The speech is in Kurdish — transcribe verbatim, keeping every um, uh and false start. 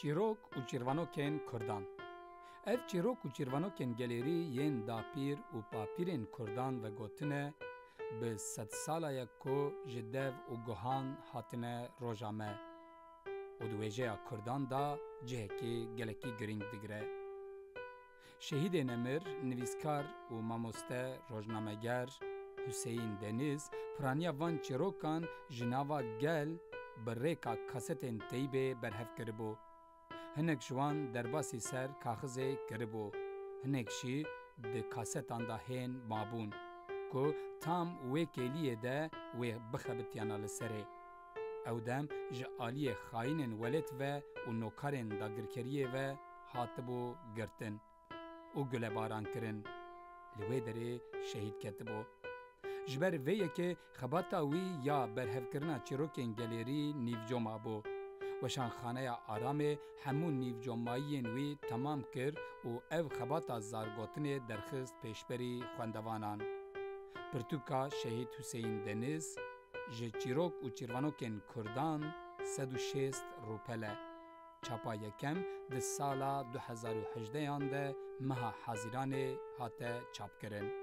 Çîrok û çîrvanokên Kurdan. Ev çîrok û çîrvanokên gelêrî yên dapîr û papîrên Kurdan vegotine, bi sedsala ye ku ji dev û guhan hatine roja me û di wêjeya Kurdan de cihekî gelekî girîng digire. Şehîdê nemir, nivîskar û mamoste rojnameger Huseyîn Deniz piraniya van çîrokan ji nava gel bi rêka kasetên teybê berhev kiribû. Hinek ji wan derbasî ser kaxizê kiribû, hinek jî di kasetan de hên mabûn, ku tam wê kêliyê de wê bixebitiyana li serê. Ew dem ji aliyê xayînên welêt ve û nokarên dagirkeriyê ve hatibû girtin û gulebaran kirin. Li wê derê şehîd ketibû. Ji ber vê yekê xebata wî ya berhevkirina çîrokên gelêrî nîvco mabû. Weşanxaneya Aramê hemû nîvcomayiyên wî temam kir û ev xebata zargotinê derxist pêşberî xwendevanan. Pirtûka Şehîd Huseyîn Deniz, ji çîrok û çîrvanokên Kurdan, sed û şêst rûpel e. Çapa yekem di sala du hezar û hejdehan de meha Hezîranê hate çapkirin.